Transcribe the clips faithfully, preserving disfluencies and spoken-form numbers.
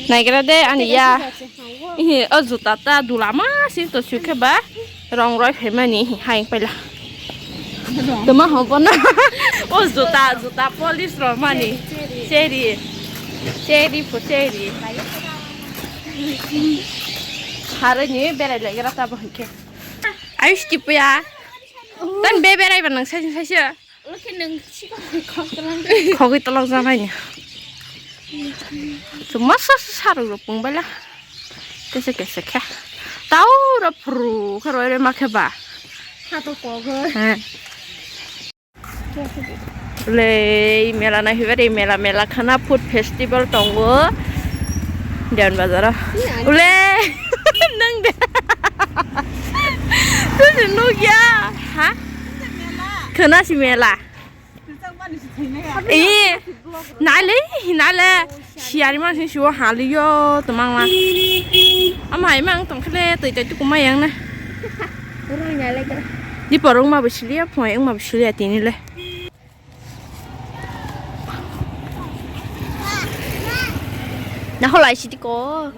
Naigra de ani ya. Ihi, o juta ta dulama si to sukhe ba rong roi phaimani hi hai paila. Tuma hobo na. O juta, juta polish romani. Cherry, cherry. Cherry pho cherry. Harani berai laigra ta bo hwnkhe. Ayush tipuya. Tan be berai ba nang sai sai. Oke, nung si kok kok telang. Khogwi tolok janaini. Chuma sa sa saruk rok pung bala. Kese kese khe. Tau ra phru khe roi roi ma khe ba. Ha to kok. He. Ulei mela nai hiba de mela mela khana food festival tongo. Diyan bazaro. Ulei nang de. Tusi nukya. Ha? Khana si mela. Ee, nale, nale, siyari mansing siwo haliyo, tumang ma. Ama hai mang tongkhele, toi toi tuku mayang na. Di porong ma bisiliya, phoi ang ma bisiliya tini le. Naholai siti ko.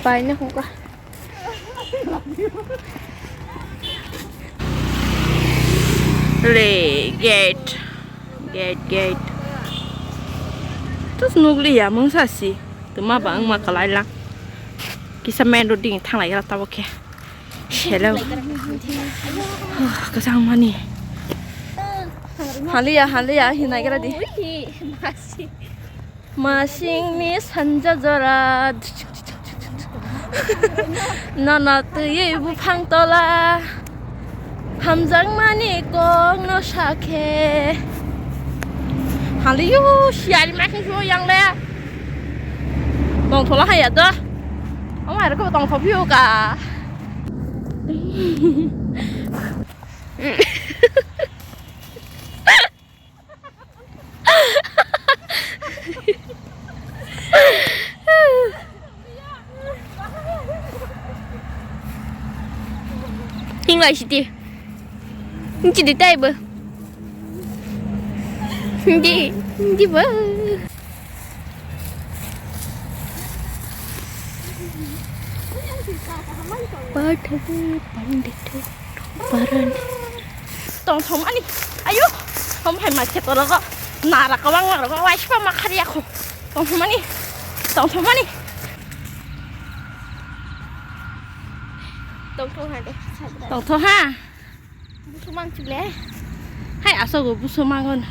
Pai na hongka. Le gate, gate, gate. Tus nukliya mungsa si. Tuma bang ma kalai lang. Kisa main road ding thanglai gra tabo khe. Hello. Kasang mani. Haliya, haliya, hinai gra di. Masingni sanja jora. Nono twiwi buphang tola. Hamjakmani kokno sakhe. Haliyo, siyari makhe suo yang le. Tongthola haya to. Omo hai rokbo tongtho phiyuka. Hinglai siti. Hinchi di taibo. Hindi, hindi ba. Pathai pandit. Parani. Tongthomani. Ayo. Hom hai ma khe torogo. Nara kawang nara kawang wai sipa ma khariya kho. Tongthomani. Tongthomani. Tongthom ha de. Tongthom ha. Busumang chule. Hai asogo busumangon.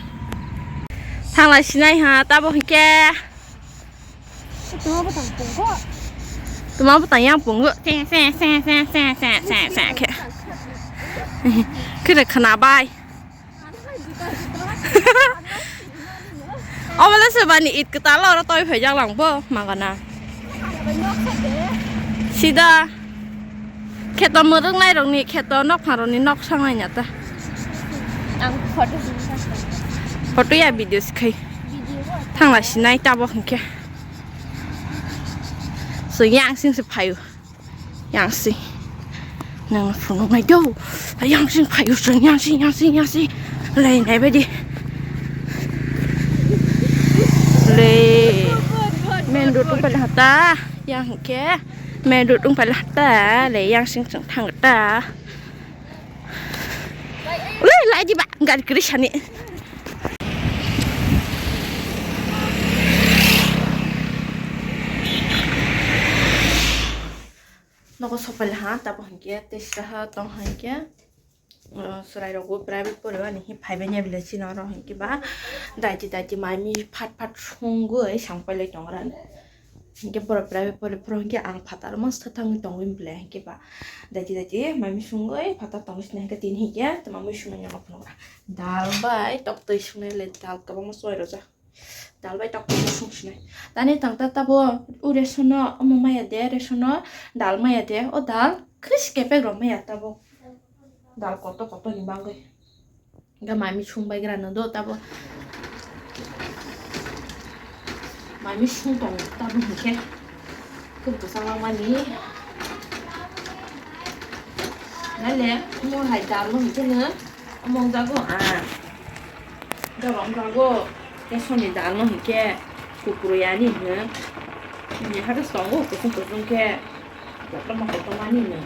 Thanglai sinai ha tabo hike. Tuma bwtang yang pungo. Tuma bwtang yang pungo. Khe khwnabai. Obole se bani it kwtal oro toi phaijak lang bo magana. Sida. Kheto mwrwknai rokni kheto nokphang rokni nok sangnai na ta. Ang photo sini sa. Photo ya video sikhai. Video bo. Thangla sinai tabo hwnkhe. So yang sing se phaio. Yang sing. Nang phunuk nai do. Yang sing phaio so yang sing yang sing yang sing. Lai nai badi. Le. Main road ung pai hata. Yang hwnkhe. Main road ung pai hata. Le yang sing chwng thang ta. Ui, lai di ba, gari kwrwi sani. Nogo sopel ha, tabo hinkhe, tei sraha tong hinkhe, uh, chwrai rokbo private pore ani hi phaibai ni bwle chini oro hinkhe ba, daiti daiti mai mi phat phat sungwi sang pailai tongo ani. Hinkhe borok private pore phuru hinkhe ang phataro masta thangwi tongwi belai hinkhe ba daiti daiti mai misungwi phatar tongwi sinai hinkhe tini hinkhe twma mui sumui no phunukha dal bai toktwi swngnai le dal kwbangma choi rwjak dal bai toktwi sung sinai tani tang ta tabo o ration no omo maya de ration no dal maya de o dal khris kepek rok maya tabo dal koto koto ni bagwi. Ga mami sung bai gra no do tabo. Mami sung tong tabo hinkhe. Khub kwchang mani. Nale mo hai dal no hinkhe no. Omong jago a. Ga bang jago. Ke soni dal no hinkhe. Kupru yani hino. Ni hado songo kusung kusung khe kotorma kotorma ni no.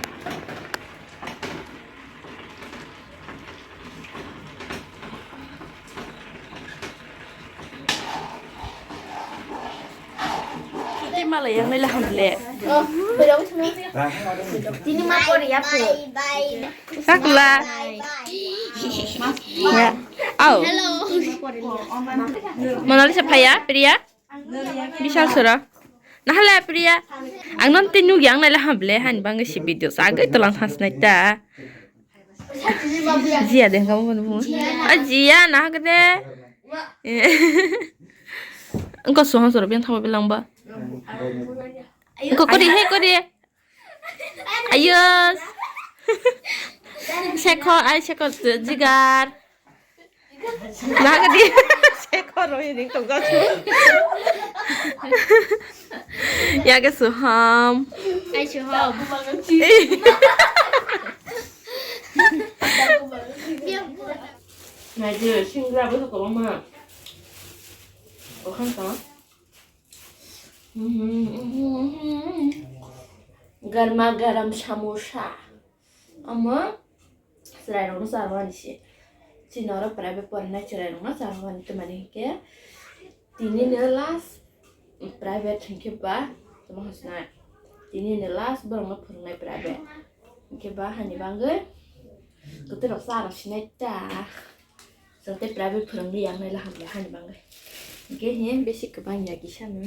Tei malai yang nai laham le. Tini ma pori ya po. Sakla. Ya. Au. Monalisa phaya, Priya. Bishal sora. Nahale Priya. Ang non tei nugi ang nai laham le hani bangwi si video sa agwi tolang thas nai ta. Jia de hangkha mo bono bumo. A jia na hangkha de. Engko sohon soro biang thangma bilang ba. Engko kori he kori. Ayos. Sekho ai sekho jigar. Na hangkha de. Sekho roi ring tong jak. Ya ke soham. Ai soham. Naidi, singra bo kwbangma. Okham tong. Garma garam samosa. Omo chwrairokno charwani se. Chini oro private porinai chwrairokno charwani, tamani hinkhe tinino last private hinkhe ba tamo hasnai. Tinino last borokno phwrwngnai private. Hinkhe ba hani bagwi kwtwirok cha rw sinai ta. Chwng tei private phwrwngwi yang nai laham le hani bagwi. Hinkhe he besi kwbang ya kisa no.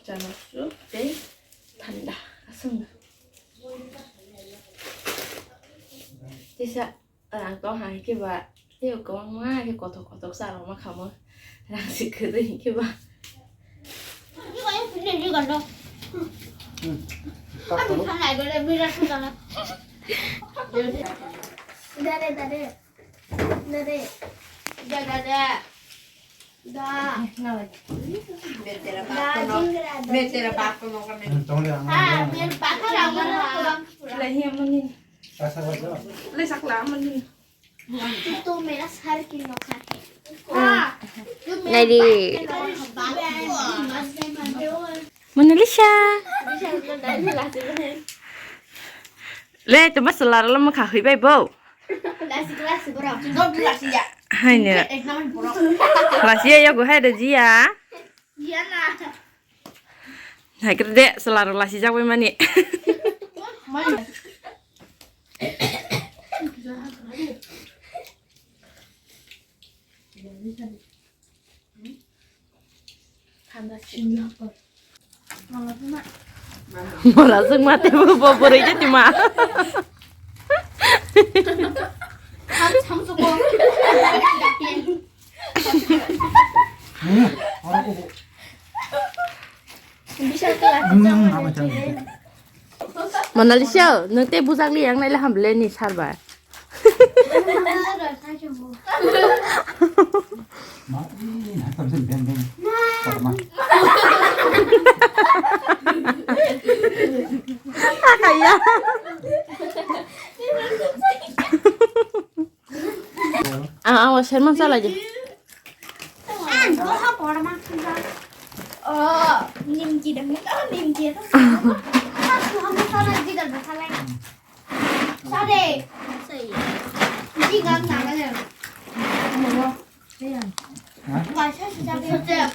Chana su tei thanda aswk. Kisa rang tong hai khe ba tei kwbangma khe kothok kothok cha rwma khamo. Rang se kwrwi hinkhe ba. Dare, dare. Dare. Da, da, da. Da. Da, jingra, da. Naidi. Monalisa. Le, tuma selar lo mokha hoi bai bo. Haino. Lasi ya yago hai da jiya. Hai kre de selar lasi jak bai mani. Mola sung mate bo bo boroi je tima. Monalisa, nwng tei bujak li yang nai le ham le ni sar ba. Akaya. Ang, ang, sermon salai di. Oh, nimki dong. Oh, nimki dong. Aku hamo salai di dong, salai. Sade. Sai. Ji gam na ga. Hah? Wa sa sa sa.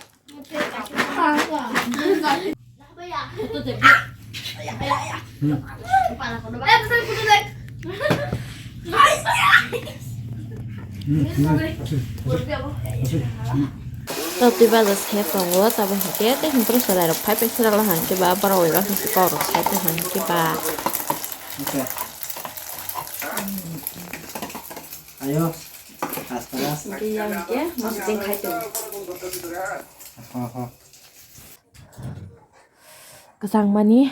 Tei bazar se tongo, tamo hinkhe tei hwnkhai chwrairok phai phai srala hinkhe ba borok bai baksa se kokrok sai tongkha hinkhe ba. Ayo, hasta las. Hinkhe yang hinkhe mas ting khai tongo. Kwchangmani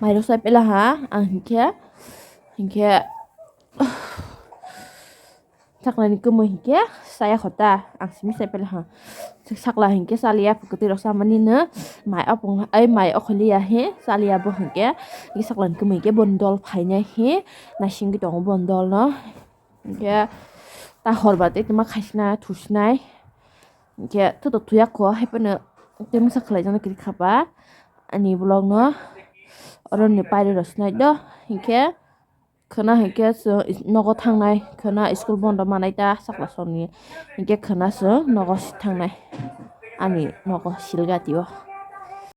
mairok sai pela ha, ang hinkhe, hinkhe saknani kwmwi hinkhe chaya kho ta, ang simi sai pela ha. Sakla hinkhe chaliya, kwtwi rok chamani no mai opong, ai mai okholiya he chaliya bo hinkhe, hinkhe saklani kwmwi hinkhe boni dol phainai he naisingwi tongo boni dol no. Hinkhe ta hor ba tei tongma khaisina thusinai. Hinkhe thuto thuya kho, hai phano tei masa khlai jaknai kwrwi kha ba ani vlog no. Oro ni pairi rok sinai do, hinkhe khwna hinkhe chwng nogo thangnai, khwna school bondo manai ta sakla songni, hinkhe khwna chwng nogo thangnai, ani nogo Silgati o.